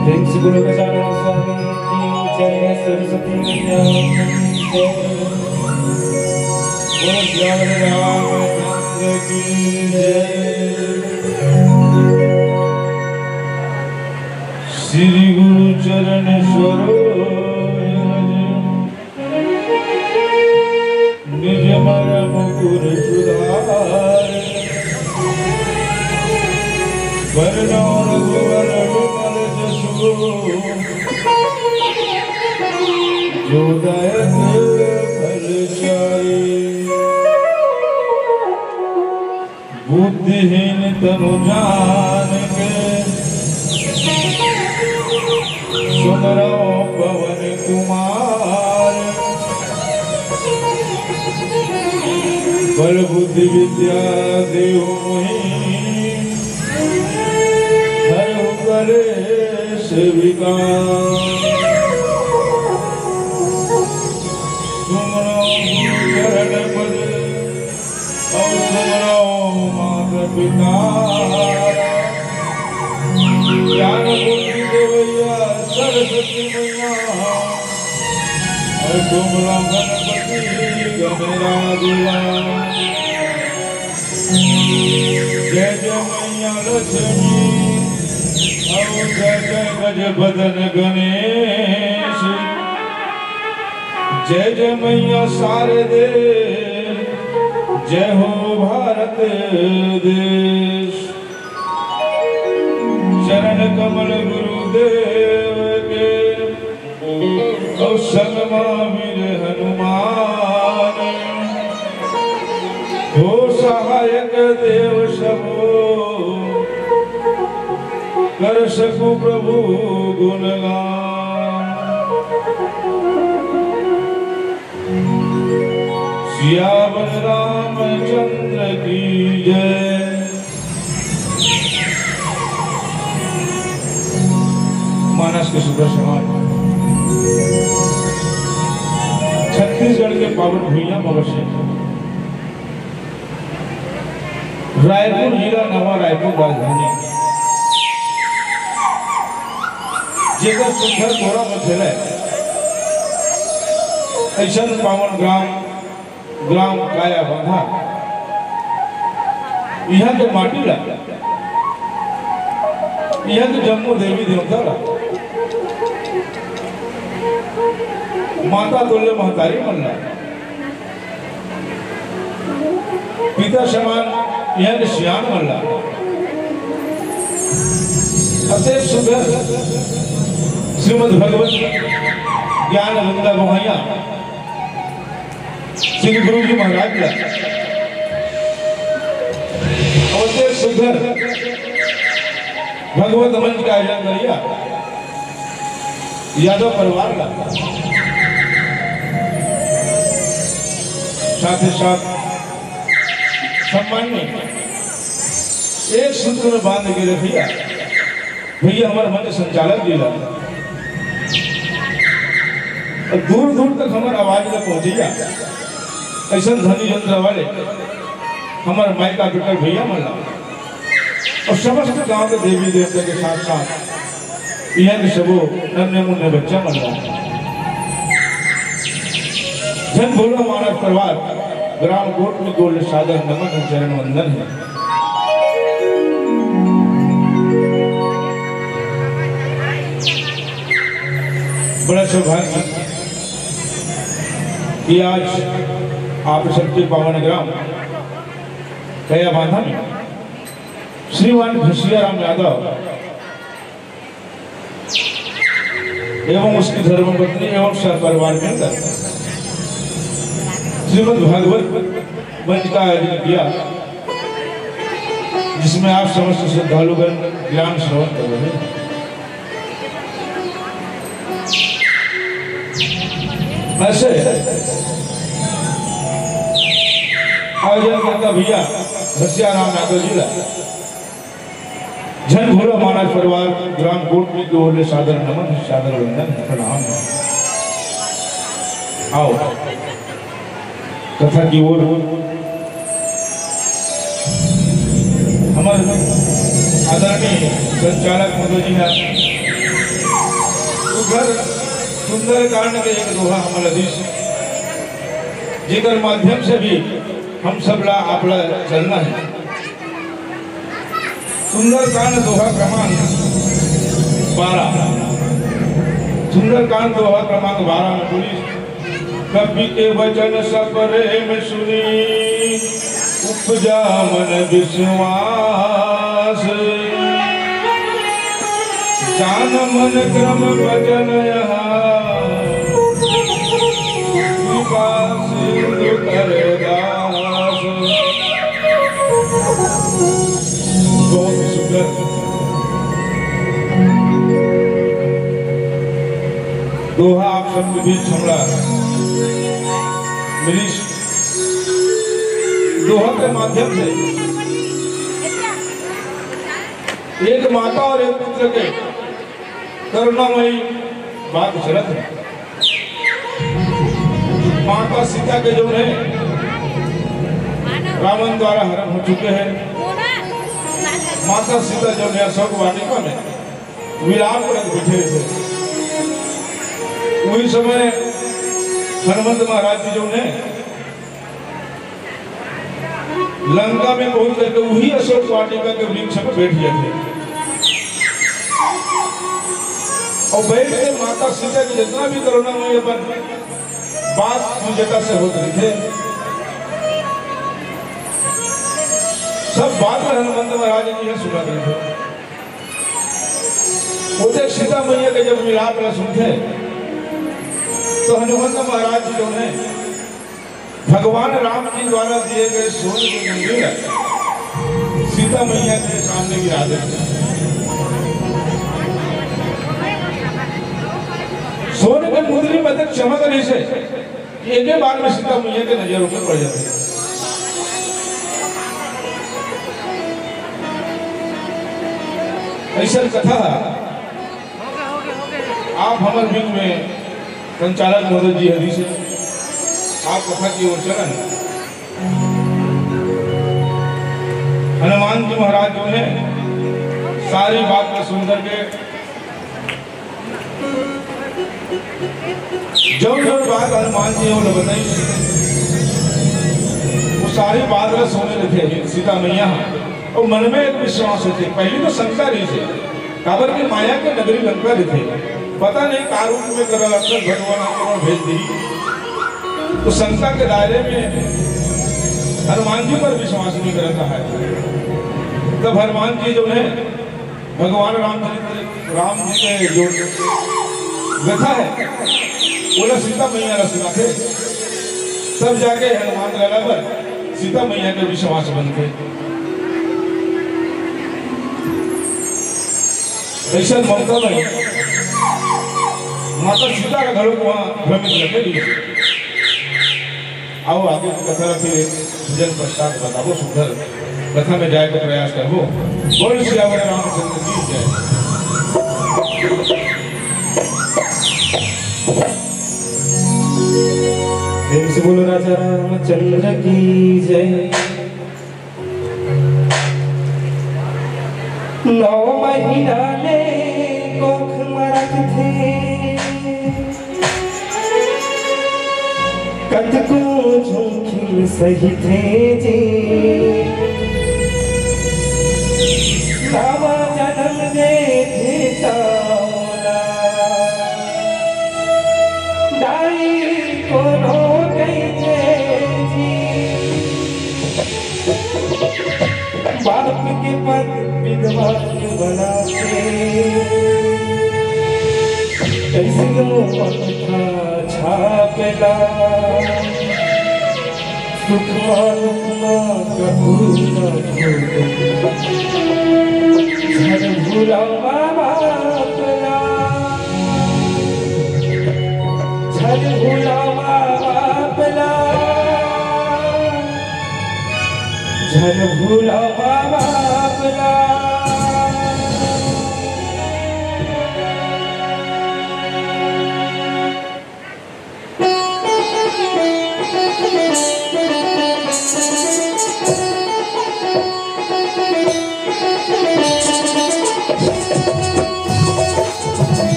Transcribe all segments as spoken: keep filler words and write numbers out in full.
प्रेम से बोलो गजानन स्वामी की जय, सरस्वती मैया की जय, बोलो श्याम रामचंद्र की जय। श्री गुरु चरण सरोज रज निज मरम पुर सुधार। बरनउँ रघुबर विमल जसु, जो दायक फल चारि। बुद्धिहीन तनु जानिके, सुमिरउँ पवन कुमार। बल बुद्धि विद्या देहु मोहि, हरहु कलेस विकार। सुमिरउँ गुरु चरण पद, अउ सुमिरउँ माता पिता। ज्ञान बुद्धि देवइया सरस्वती मैया, अउ सुमिरउँ गणपति गणराज। जय जय मैया लक्ष्मी, अउ जय जय गजबदन गणेश। जय जय मैया शारदे, जय हो भारत देश। चरण कमल गुरुदेव के, अउ संग मा वीर हनुमान। हो सहायक देव सबो, कर सकु प्रभु गुणगान। सियावर रामचंद्र की जय। मानस के सुंदर समाज, छत्तीसगढ़ के पावन भुइयां म बसे रायपुर जिला, नवा रायपुर राजधानी, जेकर सुंदर तोरा म झलक, अइसन पावन ग्राम, ग्राम कायाबांधा। इहां के माटी ला, इहां के जम्मो देवी देवता ला, माता तोले महतारी मन ला, पिता समान इहां के सियान मन ला, अतेक सुंदर श्रीमद् भगवत ज्ञान गंगा गोहैया श्री गुरु जी महाराज ला अतेक सुंदर भगवत मंच का आयोजन करिया। यादव परिवार ला, साथ ही साथ सम्मान में एक सूत्र में बांध के रखिया भैया, हमर मंच संचालक जी ला, अउ दूर दूर तक हमर आवाज ला पहुंचैया अइसन ध्वनि यंत्र वाले हमर माइका पिटर भैया मन ला, अउ समस्त गांव के देवी देवता के साथ साथ इहां के सबो नन्हे मुन्ने बच्चा मन ला। धन भोला मानस परिवार, ग्राम कोटमी गोल सादर नमन अउ चरण वंदन हे। बड़ा सौभाग्य कि आज आप सबके पावन ग्राम कायाबांधा में श्रीमान घसिया राम यादव एवं उसकी धर्मपत्नी एवं सह परिवार मिलकर श्रीमद् भागवत मंच का आयोजन किया, जिसमें आप समस्त श्रद्धालुगण ज्ञान श्रवण कर रहे हैं। ऐसे आयोजन करता भैया घसिया राम यादव जी ला झन भूला मानस परिवार ग्राम कोटमी के ओर ले सादर नमन, सादर वंदन, प्रणाम। आओ कथा की ओर। हमर आदरणीय संचालक महोदय जी ह सुंदर, सुंदरकांड के एक दोहा हमर अदीस, जेकर माध्यम से भी हम सब ला आप ला चलना है। सुंदरकांड दोहा क्रमांक बारह। सुंदरकांड दोहा क्रमांक बारह में बोली, कपि के वचन सब प्रेम सुनि, उपजा मन विश्वास। जान मन क्रम वचन यह, कृपा सिंधु कर दास। बहुत ही सुंदर दोहा आप सबके बीच हमला मिलिस। दोहा के माध्यम से एक माता और एक पुत्र के करुणामयी बात झलक है। माता सीता के जो है रावण द्वारा हरण हो चुके हैं। माता सीता जो है अशोक वाटिका में विलाप करत बैठे थे। वही समय हनुमंत महाराज जी जो है लंका में पहुंच करके वही अशोक वाटिका के वृक्ष पर बैठ गए थे और बैठ के माता सीता की जितना भी करुणा हुई अपन बात पूजता से होत रहिथे। सब बात हनुमंत महाराज जी ह सुनत रहिथे। ओदे सीता मैया के जब विलाप ला सुनथे तो हनुमंत महाराज जी जो है भगवान राम जी द्वारा दिए गए सोने के मुंदरी सीता मैया के सामने गिरा देथे। सोने के मुंदरी मतलब चमक रहिसे कि एके बार में सीता मैया के नजर ऊपर पड़ जाथे। ऐसन कथा आप हमर बीच में संचालक महोदय जी हरी से आप कथा की ओर चलन। हनुमान जी महाराज जो है सारी बात को सुन करके जौन जौन बात हनुमान जी ह बताई, वो सारी बात ला सुने रहिथे सीता मैया ह। अउ मन में एक विश्वास होथे, पहली तो शंका रहिसे, काबर के माया के नगरी लंका रहिथे, पता नहीं का रूप में करा लक्षण भगवान ह कोनो भेज दिही। तो शंका के दायरे में हनुमान जी पर विश्वास नहीं करता है। तब हनुमान जी जो है भगवान रामचंद्र, राम जी के जो व्यथा है, ओला सीता मैया ला सुनाथे, तब जाके हनुमान लाला पर सीता मैया के विश्वास बनथे। अइसन ममता में माता सीता का घरों को वहाँ भ्रमित करके भी आओ, आगे की कथा ला फिर एक भजन पश्चात बताबो, सुंदर कथा में जाए के प्रयास करबो। बोल सियावर रामचंद्र की जय। प्रेम से बोलो राजा रामचंद्र की जय। नौ महीना ले कोख म रखथे, कतको जोखिम सहिथे जी। नवा जनम देथे त ओला दाई कोनो कहिथे जी। बाप के पद विद्वान बनाथे, कइसनो पंथा छापेला। सुख मा दुख मा कभू न भूले, झन भूला माँ बाप ला। झन भूला भूला बाबा।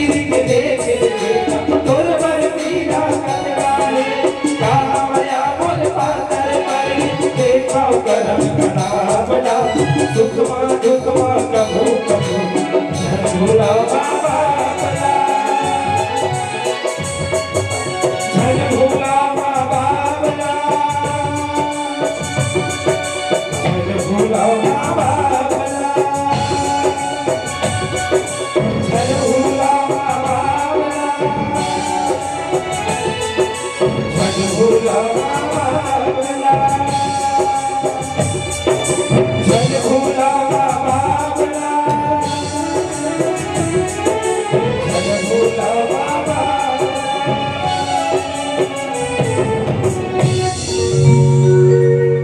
देख, देख, तोर बर पीला कनवा हे, कहाँ मया मोर पातर परही, देखव करम खराब ला, सुखमा दुखमा कभू कभू, झन भूला बाबा बला। झन भूला बाबा बला। झन भूला बाबा बला। झन भूला बाबा बला। झन भूला बाबा बला। झन भूला बाबा बला। झन भूला बाबा बला।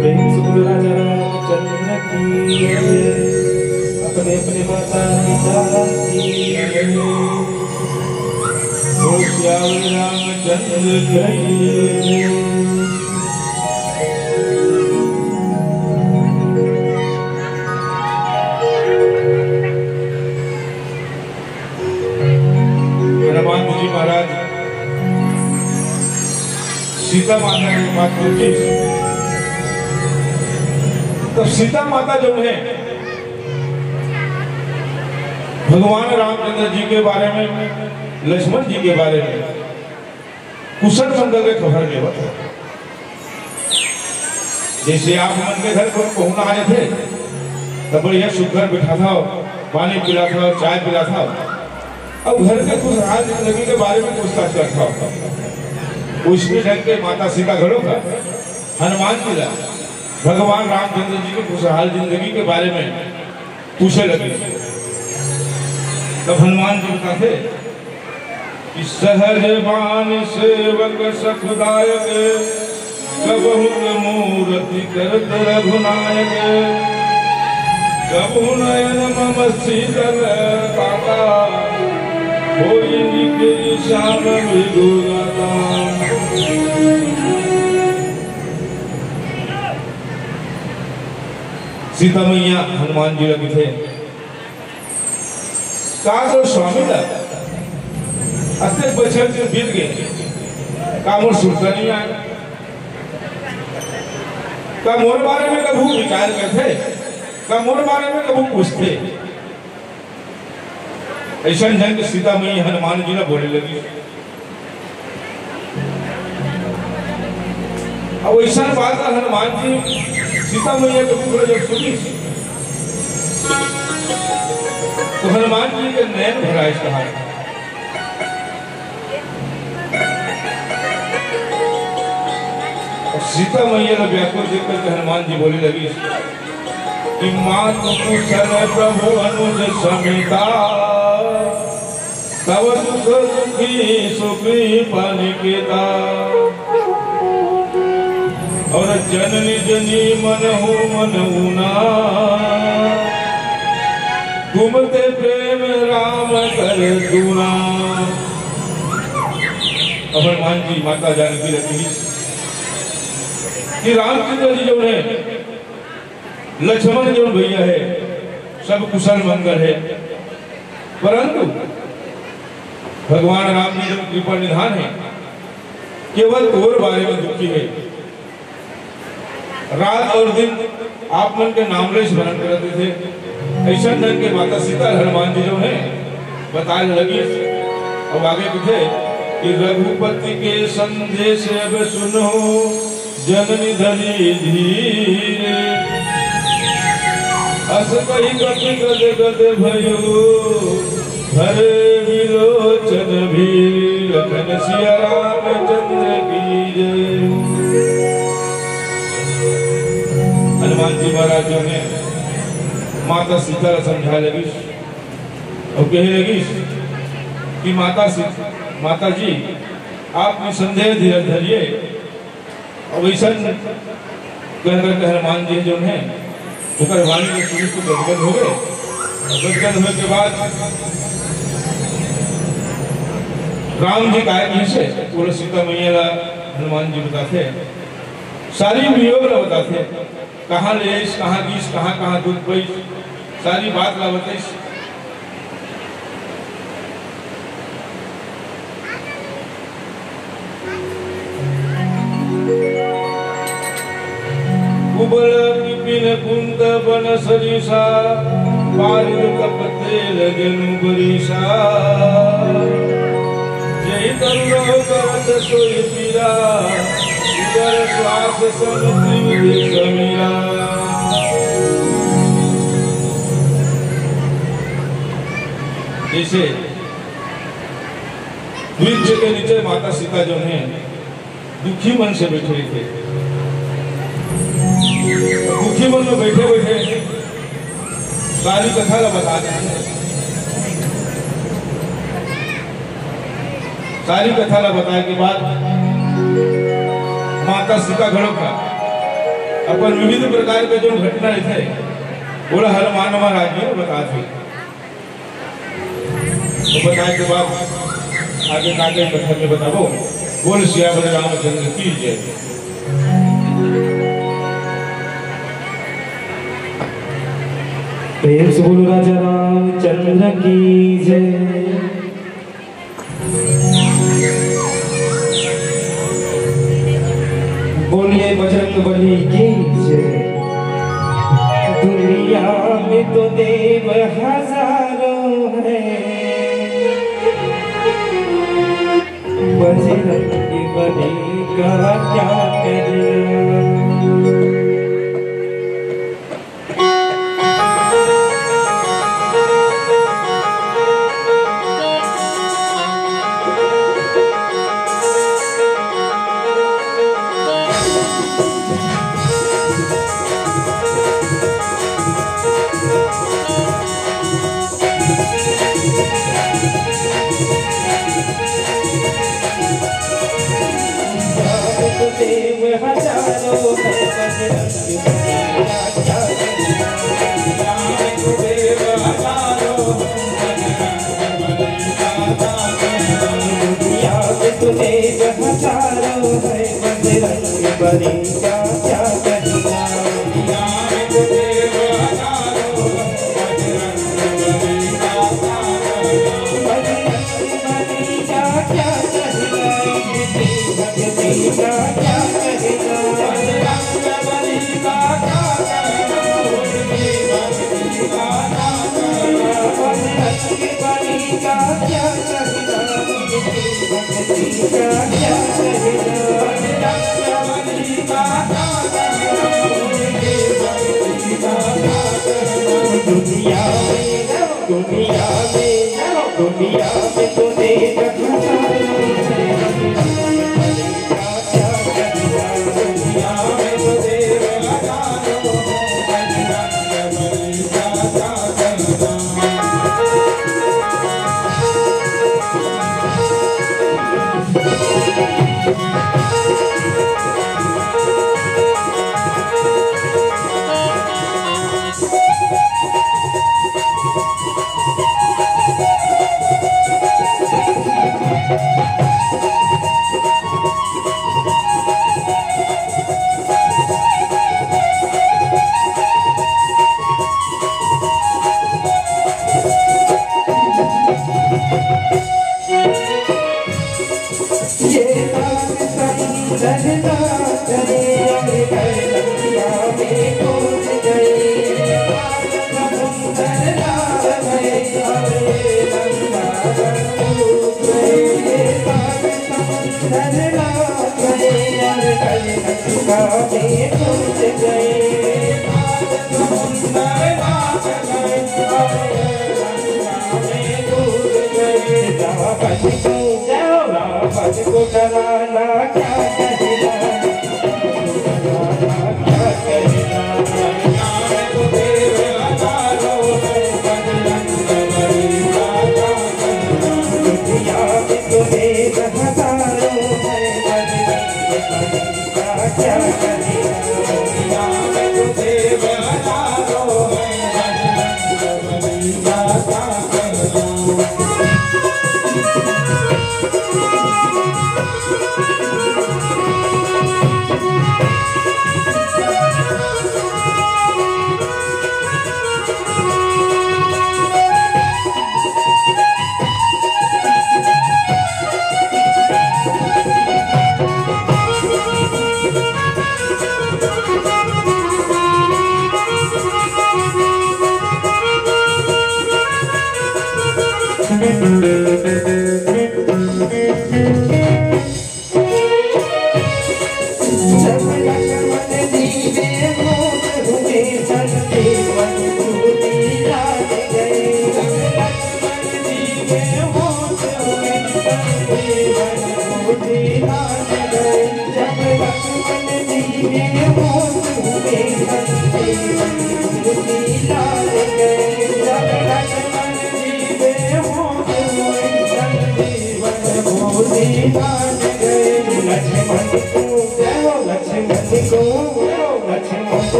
प्रेम से बोलो राजा रामचंद्र की जय। अपने अपने माता पिता की जय। बोलो सियावर रामचंद्र की जय। हनुमान जी महाराज सीता माता के पास पहुंचे। तब सीता माता जो है, भगवान रामचंद्र जी के बारे में, लक्ष्मण जी के बारे में कुशल मंगल के खबर लेवत हे। जैसे आप मन के घर कोई पहुना आए थे, तो बढ़िया सुघर बिठा था, पानी पिला था, चाय पिला था, अब घर के खुशहाल जिंदगी के बारे में पूछताछ करत हव। उसने ढंग के माता सीता घलो का हनुमान जी ला भगवान रामचंद्र जी के खुशहाल जिंदगी के बारे में पूछे लगे। तब हनुमान जी बताथे कि सहज बान सेवक सखुदायक, कबहुँ न मूरति करत रघुनायक। कबहुँ नयन मम शीतल ताता, होई निकरी श्याम मृदु गाता। सीता मैया हनुमान जी ला कथे, का तो स्वामी ला अतेक बछर के बीत गे, का मोर सुरता नइ आय? का मोर बारे में कभू विचार करथे? का मोर बारे में कभू पूछथे? अइसन ढंग के सीता मैया हनुमान जी ला बोले लगी। अब वइसन बात ला हनुमान जी सीता मैया के मुख ले जब सुनिस, तो हनुमान जी के नैन भराइस कहा। अउ सीता मैया ला व्याकुल देख करके हनुमान जी बोले लगिस कि मातु कुशल प्रभु अनुज समेता, तव दुख सुखी सुखी पनिकेता। अउ जननी जनी मनहु मन उना, तुम ते प्रेम राम कर दूना। अब हनुमान जी माता जानकी ला कहिस कि रामचंद्र जी जो हे, लक्ष्मण जो भैया हे, सब कुशल मंगल हे, परंतु भगवान राम जी जो कृपा निधान हे, केवल तोर बारे में दुखी हे। रात अउ दिन आप मन के नाम ले स्मरण करत रहिथे। अइसन ढंग के माता सीता हनुमान जी जो हे बताए लगी। अब आगे कथे कि रघुपति के संदेश अब सुनो जननी धरी धीर। अस कहि कपि गद गद भयो, धरे विलोचन भीर। लखन सिया रामचंद्र की जय। हनुमान जी महाराज जो हे माता सीता ला समझाए लगिस अउ कहे लगिस कि माता सी-, माता जी, आप निसंदेह धीरज धरिए। अब अइसन कह करके हनुमान जी जो हे, ओकर वाणी के सुनिस तो गदगद हो गे। गदगद होए के बाद राम जी काय कहिसे, ओला सीता मैया ला हनुमान जी बताथे, सारी वियोग ला बताथे, कहाँ ले आइस, कहाँ गीस, कहाँ, कहाँ दूध पइस, सारी बात ला बताइस। पल विपिन कुंत बन सरिसा, पारिज तप तेल जनु बरिसा। जहि तन रोग करत सोई पीरा, उदर श्वास सम त्रिविधि समीरा। जैसे वृक्ष के नीचे माता सीता जो है, दुखी मन से बैठे थे। दुखी मन में बैठे बैठे सारी कथा ला बता देते। सारी कथा ला बताए के बाद माता सीता घड़ो का अपन विविध प्रकार के जो घटना रहिथे, ओला हनुमान महाराज जी बता थे। तो बताए के बाद आगे का आगे कथा में बताबो। बोल सियावर रामचंद्र की जय। प्रेम से बोलो राजा रामचंद्र की जय। बोलिए बजरंग बली की जय। दुनिया में तो देव हजारों हैं, बजरंग बली का क्या कहना।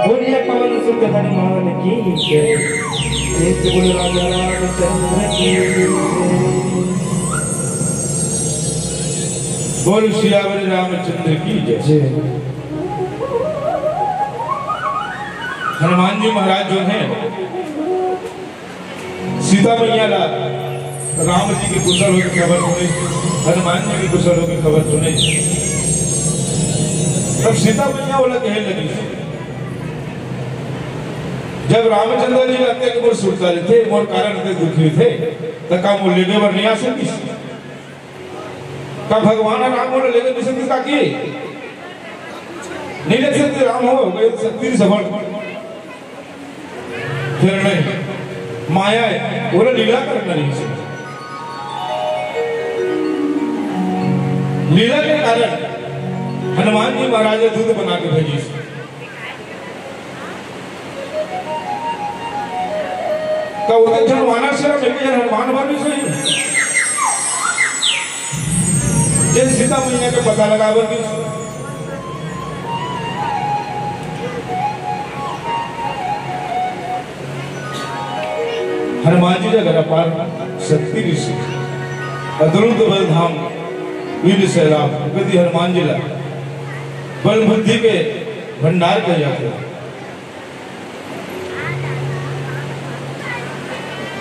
बोलिए पवन सुत हनुमान की जय। एक बोल राजा रामचंद्र की जय। बोल सियावर रामचंद्र की जय। जय। हनुमान जी महाराज जो हैं, सीता मैया ला राम जी के कुशल होय के खबर सुने, हनुमान जी के कुशल होय के खबर सुने। तब सीता मैया ओला कहे लगी, जब रामचंद्र जी ला अतेक मोर सुरता रहिथे, मोर कारण अतेक दुखी रहिथे, त का मोर लेगे बर नइ आ सकिस? का भगवान राम मोला लेगे नइ सकिस का कि? नइ ले सकिस, राम हो गए शक्ति सफल। फेर नहीं, माया हे, ओला लीला करना नहीं। लीला के कारण हनुमान जी महाराज दूत बना के भेजिस। त ओतके झन वानर सेना मिलके झन हनुमान बर भी सही, जेन सीता मैया के पता लगाए बर भी। हनुमान जी जग अपार शक्ति रहिस, अतुलित बल धाम, वीर सैलाब, कति हनुमान जी ला बल बुद्धि के भंडार कहे जाथे।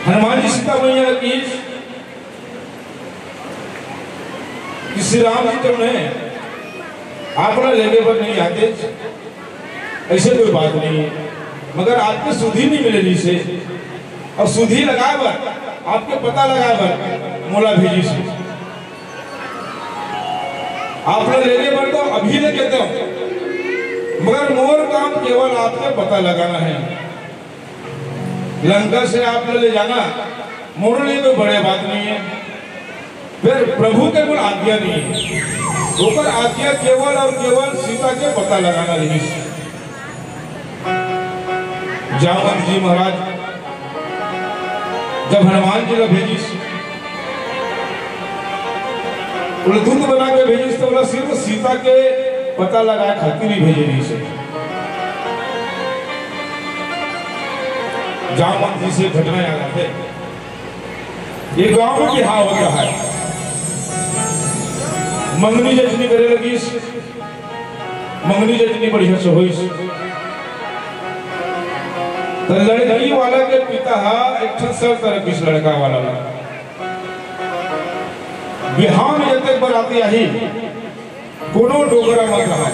हनुमान जी सीता मैया ला कहिस कि श्री राम जी तो नहीं, आप ला लेगे बर नहीं आते, ऐसे कोई बात नहीं है, मगर आपके सुधी नहीं मिले रहिस हे, अउ सुधी लगाए बर, आपके पता लगाए बर मोला भेजिस हे। आप ला लेगे बर तो अभी लेगे हंव, मगर मोर काम केवल आपके पता लगाना है। लंका से आप ला ले जाना मोर लिए कोई बड़े बात नहीं है। फेर प्रभु के कुल आज्ञा नहीं है, ओकर आज्ञा केवल अउ केवल सीता के पता लगाना रहिस। जामवंत जी महाराज जब हनुमान जी ला भेजिस, ओला दूत बना के भेजिस, त ओला सिर्फ सीता के पता लगाए खातिर ही भेजे रहिस हे। जामवंत जी से घटना याद आथे। ये गांव में बिहाव होत रहा हे, मंगनी जचनी करे लगिस। मंगनी जचनी बढ़िया से होइस, त लड़की वाला के पिता हा एक ठन शर्त रखिस लड़का वाला ला, बिहाव में जतेक बराती आही, कोनो डोकरा मत रहाय,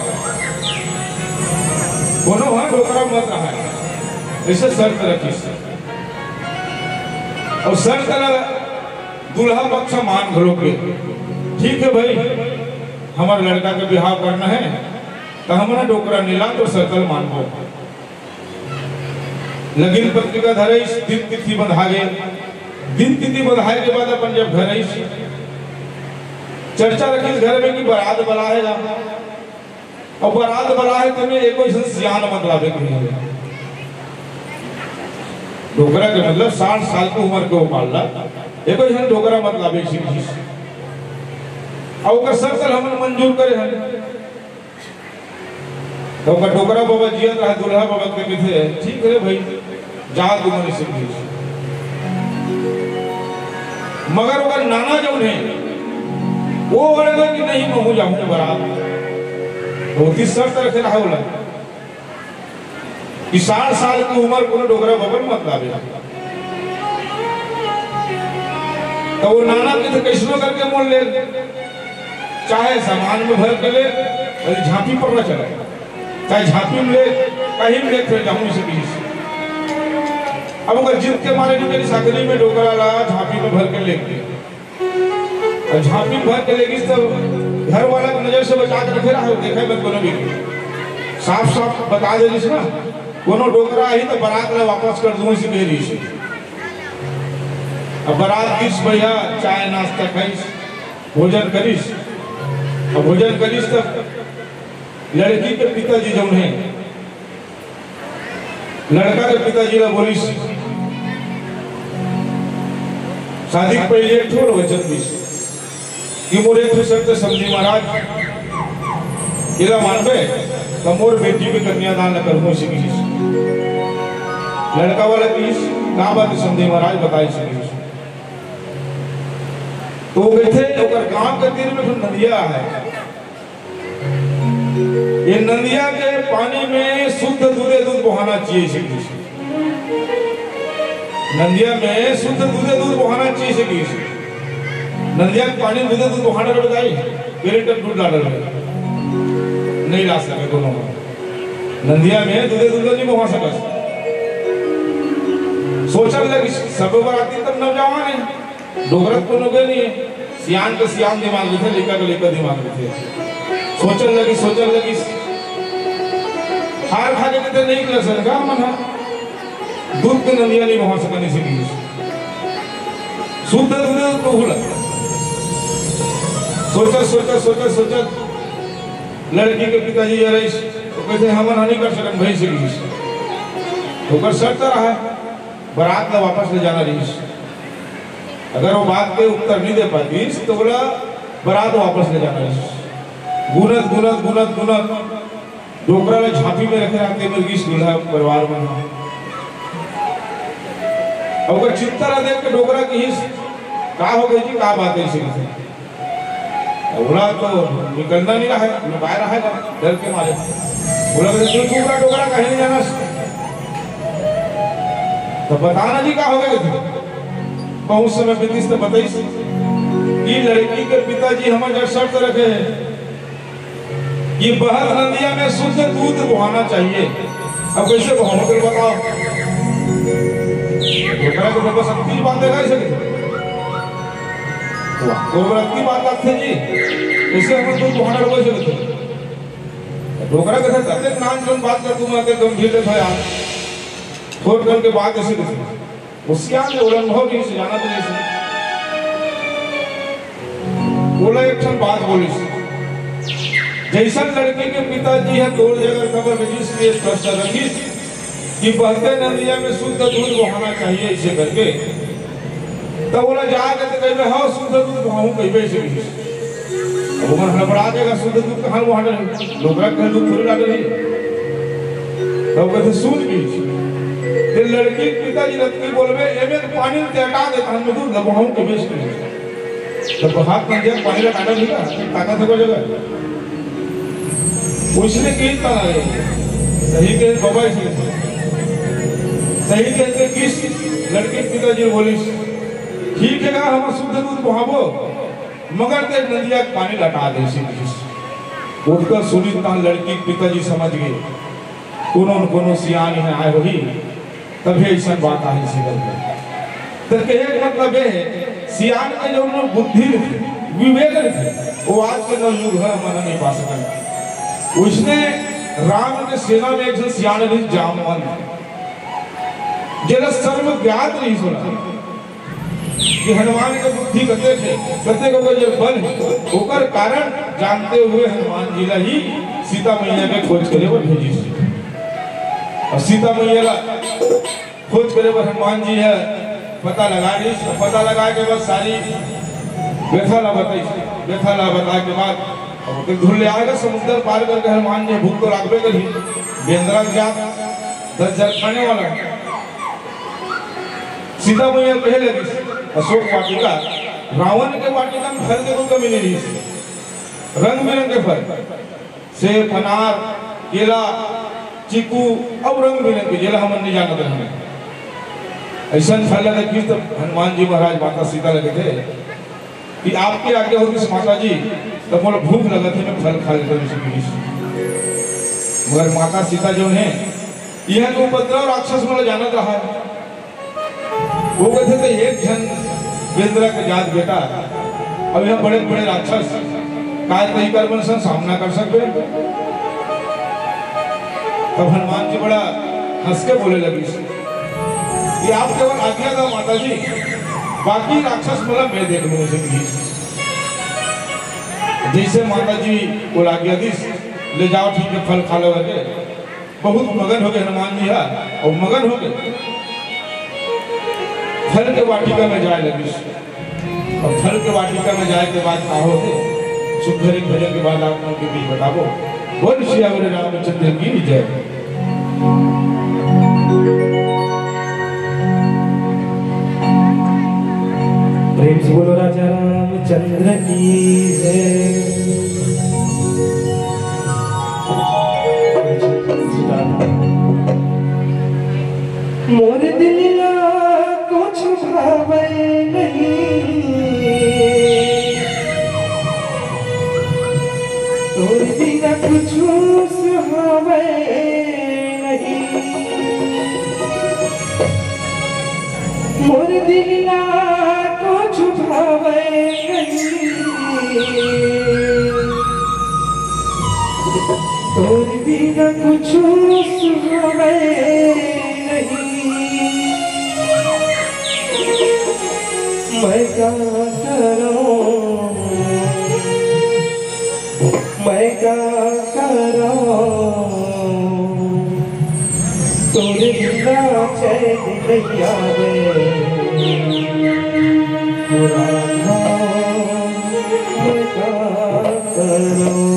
कोनो हा डोकरा मत रहाय, अइसे शर्त रखिस। अउ शर्त ला दूल्हा पक्ष मान घलो गे, ठीक हे भई, हमर लड़का के बिहाव करना हे, त हमन डोकरा नइ लान, तोर शर्त ला मानबो। लगिन पत्रिका धराइस, दिन तिथि बंधागे। दिन तिथि बंधाए के बाद अपन जब घर आइस, चर्चा रखिस घर में कि बरात बला हे गा। अउ बरात बला हे, तेमे एको झन सियान मत लाबे कहिस। डोकरा के मतलब साठ साल के उमर के ओ पालला, एको झन डोकरा मत लाबे कहिस। अउ ओकर शर्त ल हमन मंजूर करे हन। त ओकर डोकरा बाबा जियत रहे, दूल्हा बाबा के कहिथे, "ठीक हे भई, जा तुमन," अइसे कहिस। मगर ओकर नाना जउन हे, ओ अड़गे कि नहीं, महूं जाहूं बरात। त ओती शर्त रखे रहे ओला कि साठ साल के उमर कोनो डोकरा बाबा ल मत लाबे। त ओ नाना कहिथे, "कइसनो करके मोर ले, चाहे सामान में भर के ले, भले झांपी पकड़ा चला, चाहे झांपी में ले, कहीं में ले, फेर जाहूं," अइसे कहिस। अब ओकर जिद के मारे निकलिस, साकरी में डोकरा ला झांपी में भर के ले गे। अउ झांपी में भर के ले गिस, त घर वाला के नजर से बचा के रखे रहा, देखे मत कोनो भी। साफ साफ बता दे रहिस ना, कोनो डोकरा आही त बरात ला वापस कर दूं, अइसे कहे रहिस। अब बरात गिस भैया, चाय नाश्ता खाइस, भोजन करिस। अब भोजन करिस त लड़की के पिताजी जउन हे, लड़का के पिताजी ला बोलिस, शादी के पहले एक ठो वचन दिस कि मोर एक ठो शर्त हे समधी महाराज, एला मानबे त मोर बेटी के कन्यादान ला करहूं, अइसे कहिस। लड़का वाला कहिस, "का बात हे समधी महाराज, बताए," अइसे कहिस। त ओ कहिथे, ओकर गांव के तीर में एक ठो नदिया हे, ये नदिया के पानी में शुद्ध दूधे दूध बोहाना चाहिए, अइसे कहिस। नदिया में शुद्ध दूधे दूध बोहाना चाहिए, अइसे कहिस। नदिया के पानी में दूधे दूध बोहाना रहे बताई, एक लीटर दूध ला डर रहे, नहीं ला सके कोनो। नदिया में दूधे दूध नहीं बोहा सकस। सोचन लगिस, सब बराती तब नौजवान हे, डोकरा त कोनो गे नहीं हे, सियान के सियान दिमाग रहिथे, लइका के लइका दिमाग रहिथे। सोचन लगिस, सोचन लगिस, हार खा के कहिथे, "नहीं कर सकन का हमन ह, दूध के नदिया नहीं बोहा सकन," अइसे कहिस। शुद्ध दूध तो भूला। सोचत, सोचत, सोचत, सोचत, लड़की के पिताजी आइस, त कहिथे, "हमन ह नहीं कर सकन भई," अइसे कहिस। ओकर शर्त रहा, बरात ला वापस ले जाना रहिस। अगर ओ बात के उत्तर नहीं दे पातिस, त ओला बरात वापस ले जाना रहिस। गुनत, गुनत, गुनत, गुनत, डोकरा ला झांपी में रखे रहते मर गिस दूल्हा परिवार मन ह। अउ ओकर चिंता ला देख के डोकरा कहिस, "का हो गे जी, का बात हे?" अइसे कहिथे। ओला तो निकलना नहीं रहा हे, लुकाए रहा हे, डर के मारे। ओला कहिथे, "तू चुप रह डोकरा, कहीं नहीं जाना।" त बता ना जी, का हो गे कहिथे। बहुत समय बीतिस त बताइस कि लड़की के पिताजी हमर जग शर्त रखे हे कि बहत नदिया में शुद्ध दूध बोहाना चाहिए। अब कइसे बोहाहूं, बताओ। डोकरा के तो बस अतकी बात हे, कइसे? वाह, तो बस अतकी बात आथे जी, कइसे हमन दूध बोहाना रहे, कइसे? डोकरा कहिथे, "अतेक नानचुन बात ला तुमन अतेक गंभीर लेथव यार, थोर कन के बात अइसे कहिथे।" ओ सियान हे, ओला अनुभव रहिस, जानत रहिस। ओला एक ठन बात बोलिस, "जइसन लड़की के पिताजी ह तोर जग खबर भेजिस, ये प्रश्न रखिस कि बहते नदिया में शुद्ध दूध बोहाना चाहिए," अइसे करके, त ओला जाके त कहिबे, "हव, शुद्ध दूध बोहाहूं," कहिबे, अइसे कहिस। ओमन हड़बड़ा जाय गा, शुद्ध दूध कहाँ वहाँ डरे, डोकरा के दूध थोड़ी ला डरे। तब कथे, "सुन गिस, ते लड़की के पिताजी ल अतकी बोलबे, एमे के पानी ल ते हटा दे, तहन मैं दूध ल बहाऊँ के बेच के।" तब हाथ में दिया, पानी ल काटा भी का, काटा था कोई जगह। उसने कही था, सही कहे बाबा, इसने सही कहे गिस, लड़की के पिताजी बोलिस, "ठीक हे गा, हम शुद्ध दूध बहाबो, मगर ते नदिया के पानी ल हटा दे।" ओतका सुनिस तहन लड़की के पिताजी समझ गे, कोनो न कोनो सियान इहाँ आय होही, तभे अइसन बात आही सिकल के। त कहे के मतलब ये हे, सियान के जउन बुद्धि रहिथे, विवेक रहिथे, वो आज के नवयुग ह हमन नइ पा सकन। उसने राम के सेना में एक झन सियान रहिस जामवंत, जेला सर्व ज्ञात रहिस ओला। कि हनुमान के बुद्धि कतेक हे, कतेक ओकर जे बल हे, ओकर कारण जानते हुए हनुमान जी ला ही सीता मैया के खोज करे बर भेजिस। अउ सीता मैया ला खोज करे बर हनुमान जी ह पता लगा लिस। पता लगाए के बाद सारी व्यथा ला बताइस। व्यथा ला बताए के बाद अब ओके धुन ले आएगा, समुद्र पार करके हनुमान जी भूख तो लागबे करही, बेंदरा के जात दस हजार खाने वाला हे। सीता मैया कहे लगिस, अशोक वाटिका, रावण के वाटिका में फल के कोई कमी नइ रहिस, रंग बिरंग के फल, सेब, अनार, केला, चीकू अउ रंग बिरंग के, जेला हमन नइ जानत रहन। अइसन फल ला देखिस त हनुमान जी महाराज माता सीता ल कथे कि आपके आज्ञा होतिस माता जी, त मोला भूख लगत हे, मैं फल खा लेता हूँ, कहिस। मगर माता सीता जो हे, इहाँ के उपद्रव राक्षस मन ल जानत रहय। वो कथे, "त एक झन बेंदरा के जात बेटा, अउ इहाँ बड़े-बड़े राक्षस, काय तैं कर मन सन सामना कर सकबे?" तब हनुमान जी बड़ा हंस के बोले लगिस कि आप केवल आज्ञा दव माता जी, बाकी राक्षस मन ल मैं देख लूँ, कहिस। जइसे माता जी ओला आज्ञा दिस, "ले जाव, ठीक हे, फल खा लेव" करके बहुत मगन होगे हनुमान जी हा, अउ मगन होगे फल के वाटिका में जाय लगिस। अउ फल के वाटिका में जाय के बाद का होथे, सुग्घर एक भजन के बाद आप मन के बीच बताबो। बोल सियावर रामचंद्र की जय। प्रेम से बोलो राजा रामचंद्र की जय। मोर दिल ला कुछ भावे नहीं, तोर बिना कुछ सुहावे नहीं। मोर दिल ला कुछ भावे नहीं, तोर बिना कुछ सुहावे नहीं। मैं का करूं, मैं का करूं, तोर बिना चैन नइ आवे। राधा, मैं का करूं।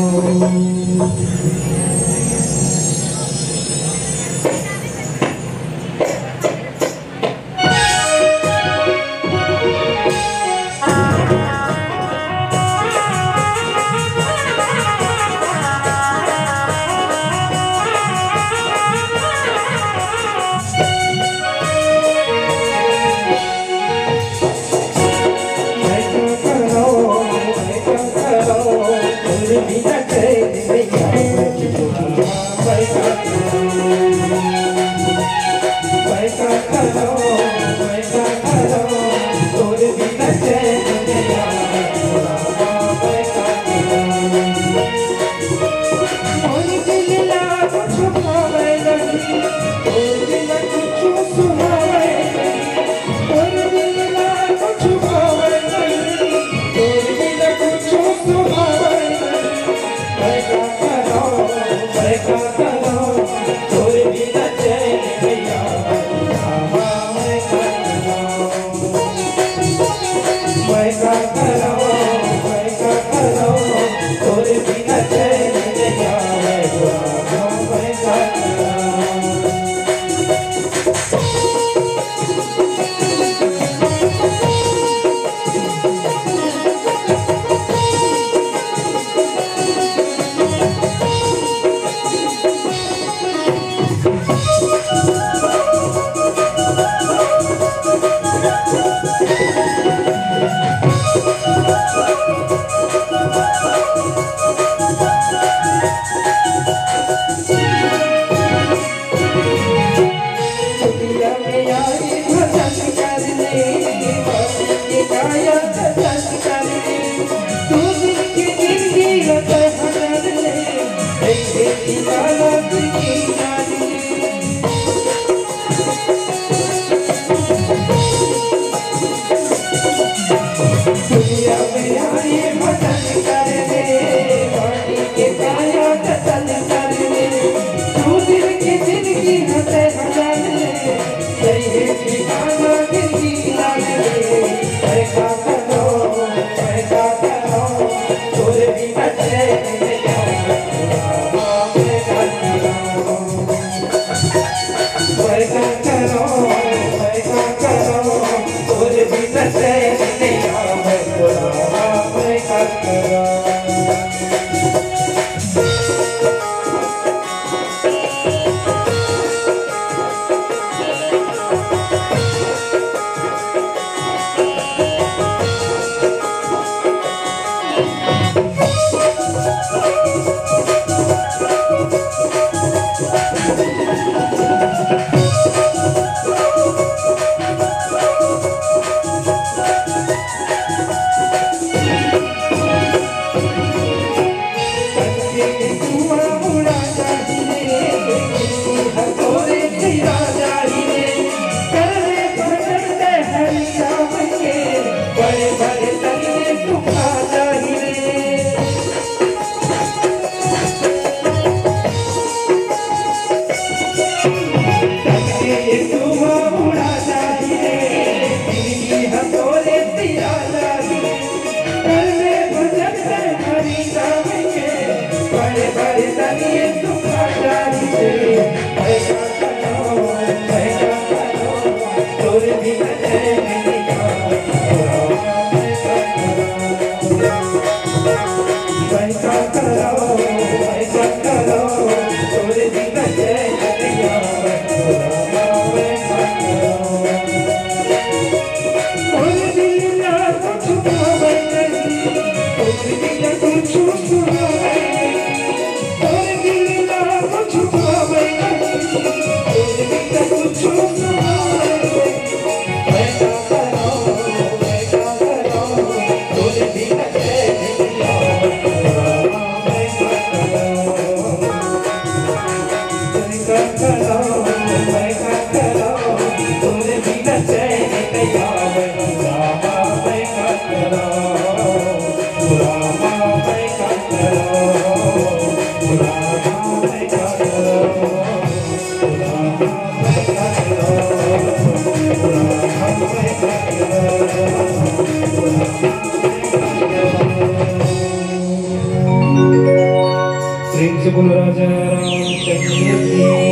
प्रेम से बोलो राजा रामचंद्र की जय।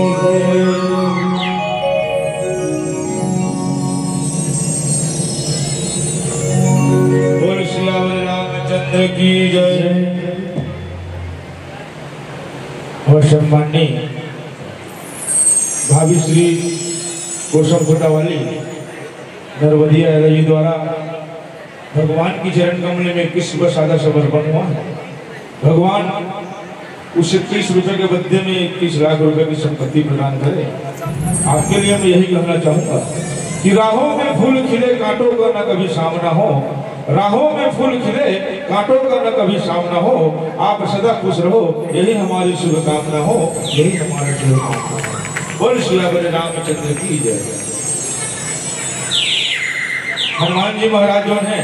बोल सियावर रामचंद्र की जय। और सम्माननीय भाभी श्री गोसम कोटावाली नरवदिया एलओयू द्वारा भगवान की चरण कमल में इक्कीस रुपये सादा समर्पण हुआ है। भगवान उस इक्कीस रुपये के बदले में इक्कीस लाख रुपए की संपत्ति प्रदान करे। आपके लिए मैं यही कहना चाहूंगा कि राहों में फूल खिले, कांटों का न कभी सामना हो। राहों में फूल खिले, कांटों का न कभी सामना हो। आप सदा खुश रहो, यही हमारी शुभकामना हो, यही हमारा शुभकामना हो। बोल सियावर रामचंद्र की जय। हनुमान जी महाराज जो है,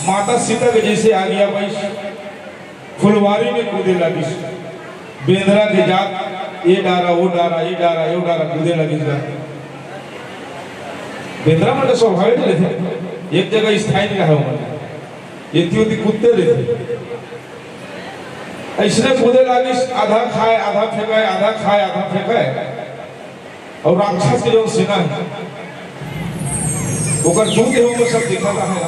माता सीता के जैसे आज्ञा पाइस, फुलवारी में कूदे लागिस। बेंदरा के जात, ये डारा, वो डारा, ये डारा, वो डारा, कूदे लागिस गा। बेंदरा मन के स्वभाव ही रहिथे, एक जगह स्थायी नहीं रहे मन, एती ओती कूदते रहिथे। अइसने कूदे लागिस, आधा खाय, आधा फेंकाय, आधा खाय, आधा फेंकाय। अउ राक्षस के जो सेना हे, ओकर दूत हे, ओकर सब दिखत हे।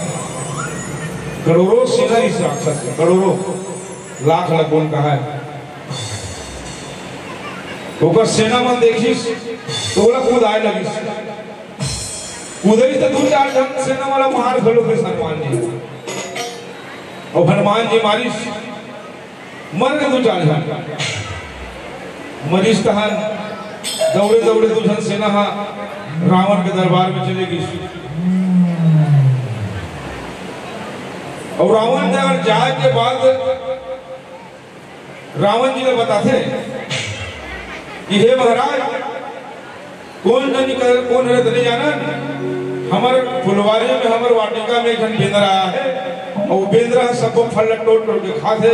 करोड़ों सेना इस राक्षस के, करोड़ों, लाख ला कोन कहाय। ओकर सेना मन देखिस, त ओला कूद आय लगिस। कूदे त दू चार झन सेना वाला मार घलो देस हनुमान जी। अउ हनुमान जी मारिस, मर गे दू चार झन। मरिस तहन दौड़े दौड़े दू झन सेना ह रावण के दरबार में चले गिस। अउ रावण दरबार जाय के बाद रावण जी ल बताथे कि हे महाराज, कोन जनी कर, कोन हरे तनी जानन, हमर फुलवारी में, हमर वाटिका में एक झन बेंदरा आय हे, अउ बेंदरा ह सब्बो फल ल टोर टोर के खाथे,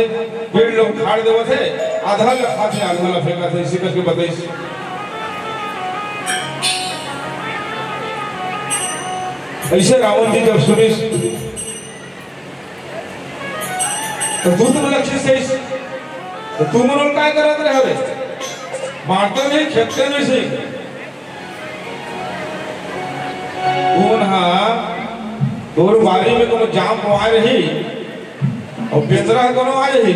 पेड़ ल उखाड़ देवत हे, आधा ल खाथे, आधा ल फेंकत हे, अइसे करके बताइस। अइसे रावण जी जब सुनिस, त दूत मन लक्षिस, त तुमन काय करत रहे रे? मारते नहीं, खेदते नहीं सही। तुमन हा तोर बारी में तुम जाम पवाय रही, अउ बेंदरा ह कोनो आ जाही,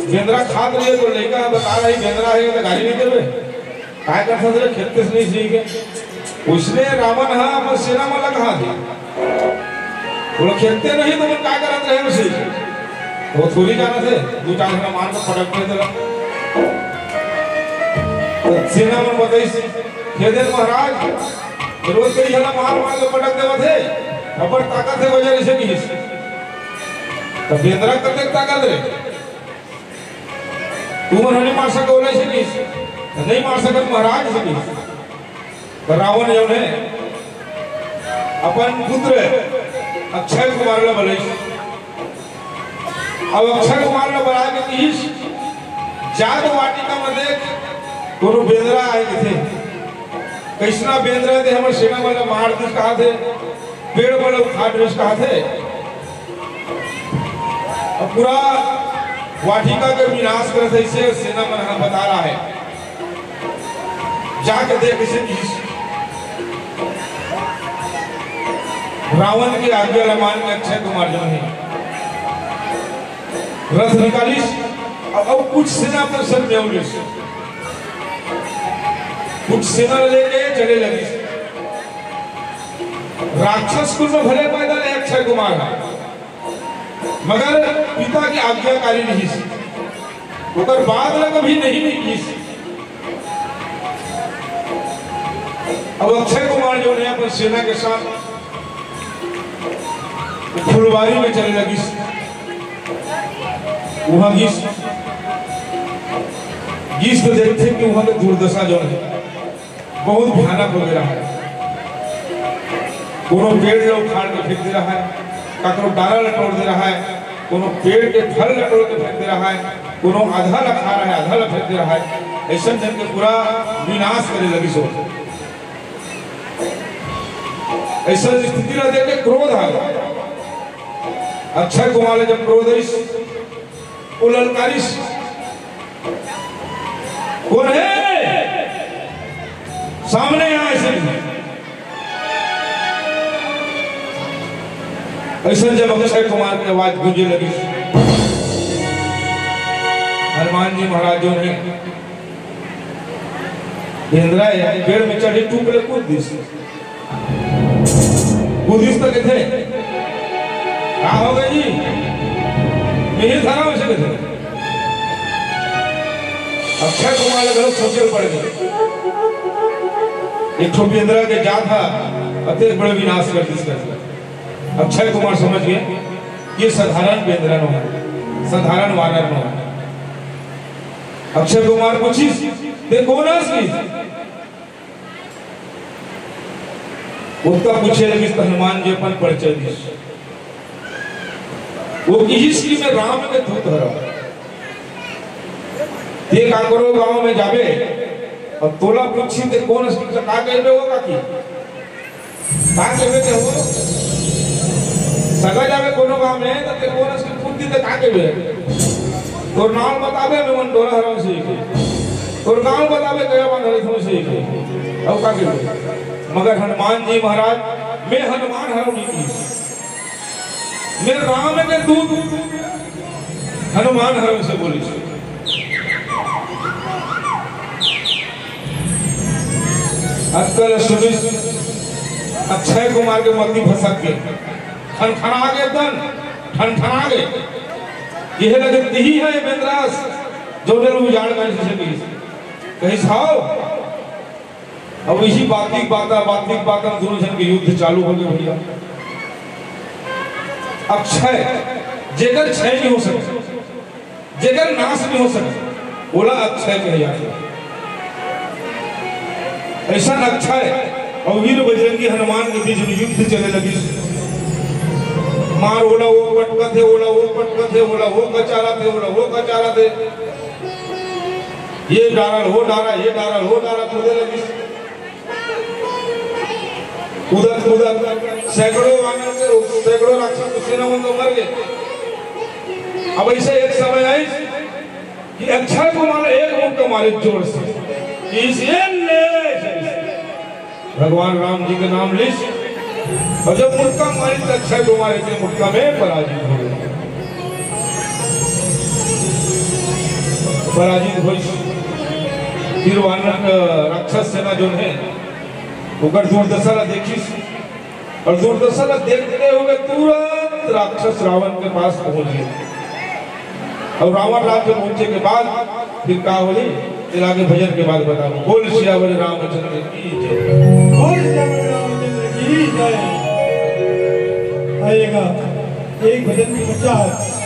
बेंदरा खात रही त लइका ह बता रही बेंदरा हे त गाली नइ देबे। काय करथस रे, खेदतेस नहीं सीखे। ओइसने रावण ह अपन सेना मन ला कहाथे, वो खेदते नहीं त मन काय करत रहे उसे, वो थोड़ी जानथे। दू चार झन मार के पटक दे तेला। त सेना मन बताइस, खेदे महाराज, रोज कई झन मार मार के पटक देवत हे, अब्बड़ ताकत हे वजह अइसे किहिस। त बेंदरा कतेक ताकत रे, तुमन ह नइ मार सकव, ओला अइसे किहिस। त नइ मार सकत महाराज, अइसे किहिस। त रावण जउन हे अपन पुत्र अक्षय कुमार ला बलाइस। अब अक्षय कुमार ला बला के किहिस, जा तो वाटिका म देख, कोनो बेंदरा आय कथे। कइसना बेंदरा हे ते हमर सेना मन ला मार दिस कहाथे, पेड़ मन ला उखाड़ दिस कहाथे। अब पूरा वाटिका के विनाश करत हे, अइसे सेना मन ह बता रहा है। जाके देख, अइसे किहिस। रावण के आज्ञा ल मान के अक्षय कुमार जउन हे रथ निकालिस, अउ, अउ कुछ सेना अपन संग में लिस, कुछ सेना लेके चले लगिस। राक्षस कुल में भले पैदा ले अक्षय कुमार ह, मगर पिता के आज्ञाकारी रिहिस, ओकर बात ला कभी नहीं, नहीं किहिस। अब अक्षय कुमार जउन हे अपन सेना के साथ फुलवारी में चले लगिस, उहाँ गिस, गिस त देखथे कि उहाँ के दुर्दशा जउन हे बहुत भयानक हो गे रहा है। कोनो पेड़ ल उखाड़ के फेंक दे रहा है, ककरो डारा ल तोड़ दे रहा है, कोनो पेड़ के फल ल तोड़ के फेंक दे रहा है, कोनो आधा ल खा रहा है, आधा ल फेंक दे रहा है। अइसन जन के पूरा विनाश करे लगिस। अइसन स्थिति ल देख के क्रोध आ गे अक्षय कुमार ल। जब क्रोध आइस, वो ललकारिस, "कोन हे? सामने आ!" अइसे, अइसे जब अक्षय कुमार के आवाज गूंजे लगिस, हनुमान जी महाराज जउन हे बेंदरा हे, पेड़ में चढ़े टूक ले कूद दिस। कूदिस त कथे, "का हो गे जी? मिहिर धरा वइसे कथे।" अक्षय कुमार ल घलो सोचे ल पड़ गे, एक ठो बेंदरा के जात ह अतेक बड़े विनाश कर दिस करके। अक्षय कुमार समझ गे, ये साधारण बेंदरा नोहे, साधारण वानर नोहे। अक्षय कुमार पूछिस, "ते कोन हस?" ओतका पूछे लगिस त हनुमान जी अपन परिचय दिस। वो किहिस कि मैं राम के दूत हरंव। ते काकरो गांव में जाबे, अउ तोला पूछही ते कोन हस, त का कहिबे हो काकी? का कहिबे ते हो? सगा जाबे कोनो गांव में, त ते कोन हस के पूछही त का कहिबे? तोर नांव बताबे, मैं मन डोरा हरंव से ही। तोर गांव बताबे, गया बांध हरंव से ही। अउ का कहिबे? मगर हनुमान जी महाराज, मैं हनुमान हरंव नहीं किहिस। मैं राम के दूत हनुमान हरंव से बोलिस। अतका ल सुनिस, अक्षय कुमार के मति भसक गे, ठनठना गे एकदम, ठनठना गे। कहे लगिस, "तिही हे बेंदरा अस, जउन ल उजाड़ कर जइसे कहिस।" कहिस, "हव।" अब इही बातिक बाता, बातिक बाता दूनों झन के युद्ध चालू हो गे भइया। अक्षय, जेकर क्षय नहीं हो सके, जेकर नाश नहीं हो सके, ओला अक्षय कहे जाथे। अइसन अक्षय अउ वीर बजरंगी हनुमान के बीच में युद्ध चले लगिस। मार ओला ओ पटकत हे, ओला ओ पटकत हे, ओला ओ कचारत हे, ओला ओ कचारत हे। ये डारा ल ओ डारा, ये डारा ल ओ डारा कूदे लगिस। कूदत, कूदत सैकड़ों वानर के, सैकड़ों राक्षस के सेना मन तो मर गे। अब अइसे एक समय आइस कि अक्षय कुमार एक मुक्का मारिस जोर से, इस ये ले, भगवान राम जी के नाम लिस, अउ जब मुक्का मारिस त अक्षय कुमार एक मुक्का में पराजित हो गे। पराजित होइस। फिर वानर, अ, राक्षस सेना जोन हे, ओकर दुर्दशा ला देखिस, और दुर्दशा ला देखते हुए तुरंत राक्षस रावण के पास पहुंच गए। और रावण राज में पहुंचे के बाद फिर का होही, तेला आगे भजन के बाद बताहूं। बोल सियावर रामचंद्र की जय। बोल सियावर रामचंद्र की जय। आइएगा, एक भजन की पचास।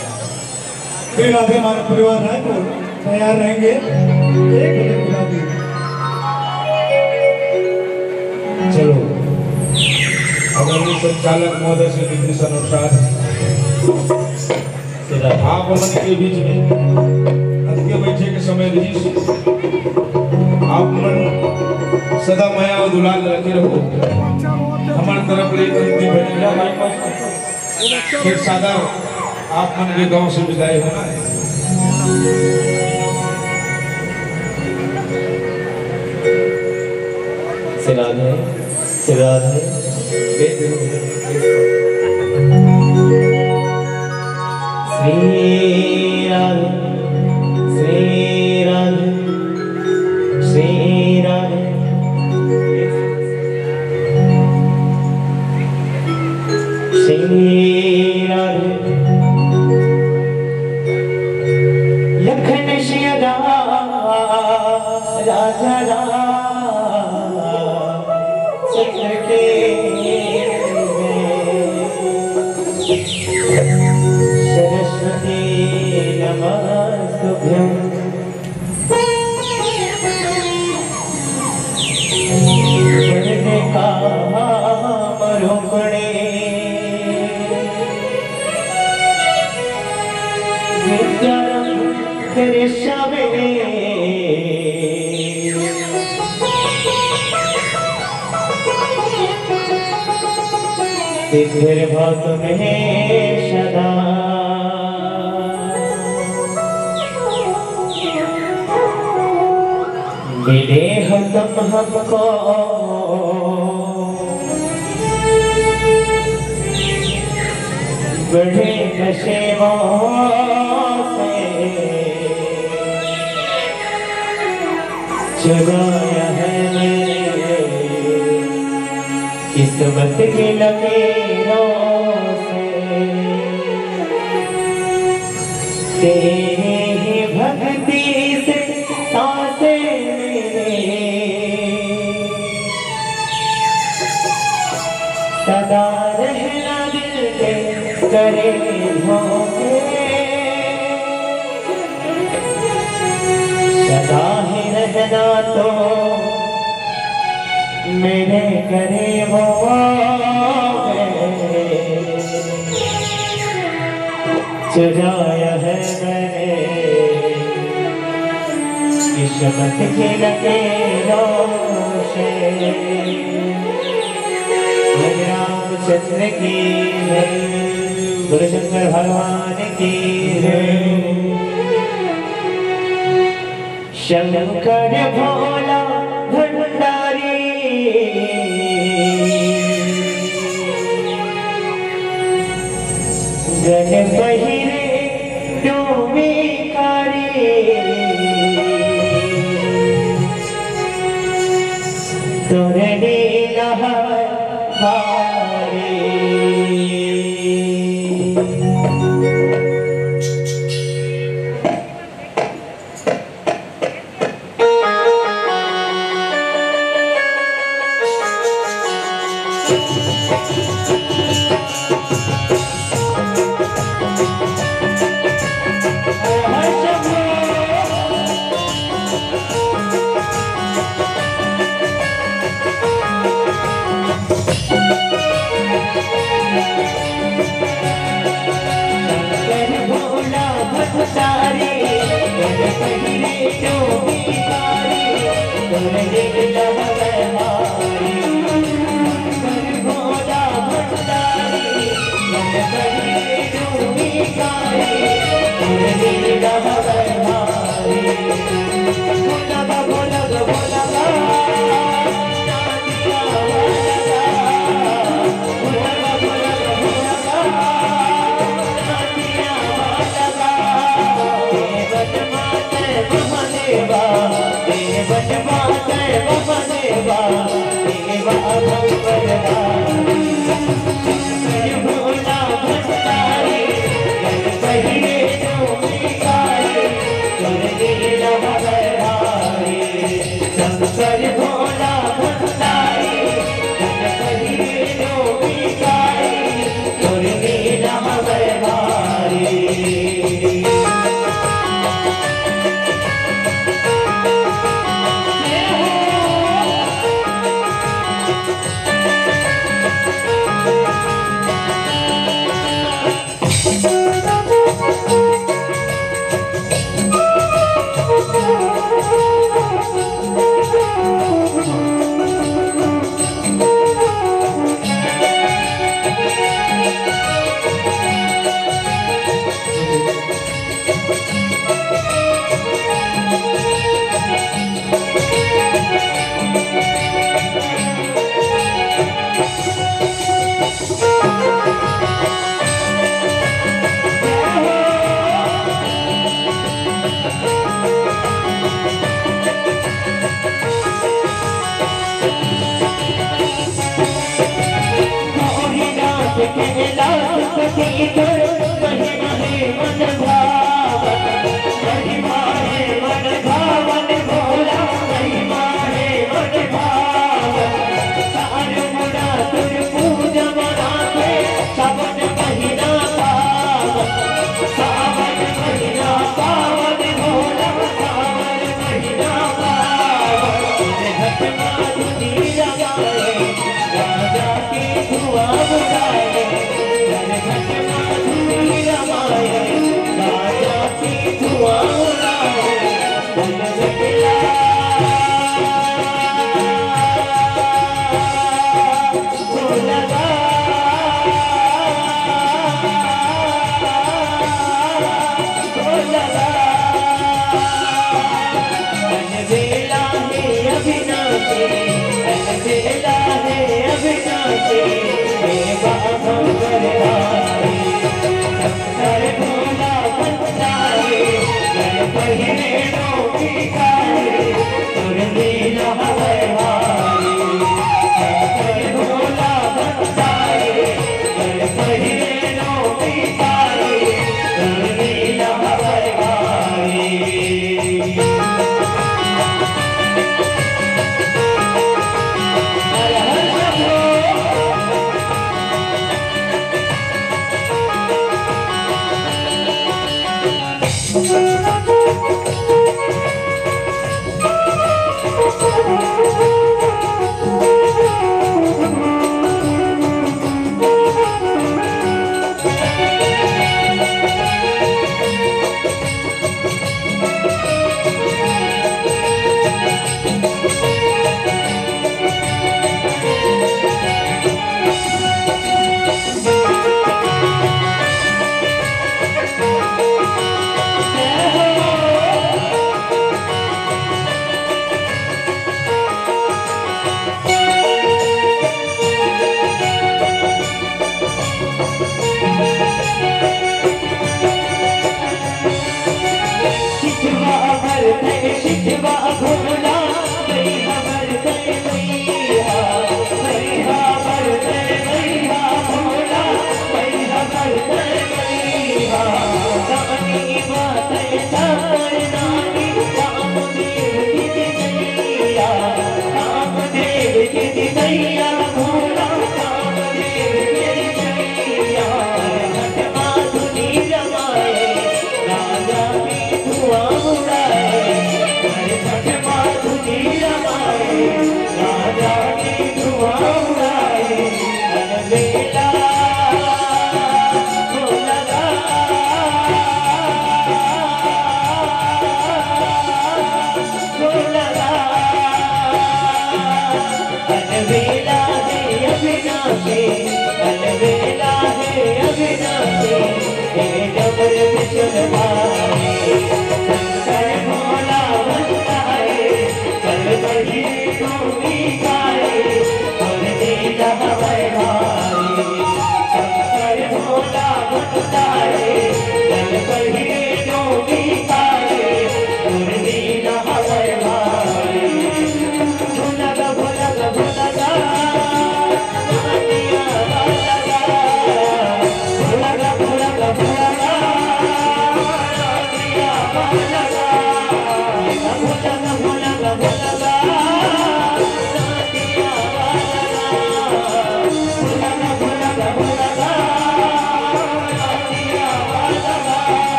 श्री राधे मानव परिवार रायपुर तैयार रहेंगे। एक भजन की राधे। चलो, अब हम संचालक महोदय से निर्देश अनुसार आप मन के बीच में अतके बैठे के समय रहिस। आप मन सदा मया और दुलार रखे रहो। हमारे तरफ ले एक अंतिम भजन। फिर सादर आप मन के गांव से विदाई होना है। श्री राधे, श्री राधे। श्री राधे, श्री राधे, श्री राधे। श्री राधे। लखन सिया राम, राजा राम चंद्र के। सरस्वती नमस्तुभ्यं। वरदे काम रूपिणी विद्यारंभ करिष्यामि। सिद्धिर्भवतु मे सदा। मिले हो तुम हमको बड़े नशेबों से, चुराया है मैंने किस्मत की लकीरों से। तेरी ही भक्ति से सांसें मेरी सदा रहना दिल के करीब होके। सदा ही रहना तो मेरे करीब होके। चुराया है मैंने किस्मत की लकीरों से। भगवान रामचंद्र की जय, बोलो शंकर भगवान की जय। शंकर भोला भंडारी, गन पहिरे डोमी कारी, तोरे लीला भारी।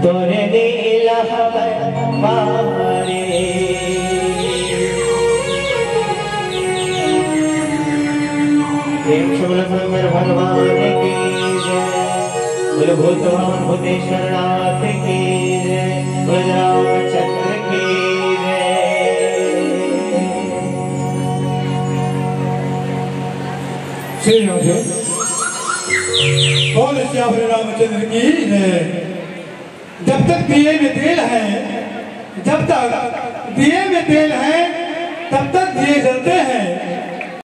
तोरे दिल हर मारे। प्रेम से बोलो शंकर भगवान की जय। बोलो भूत भवन भूतेश्वर नाथ की जय। बोलो रामचंद्र की जय। श्री राधे। बोल श्याम रामचंद्र की जय। जब तक दिए में तेल है, जब तक दिए में तेल है, तब तक दिए जलते हैं।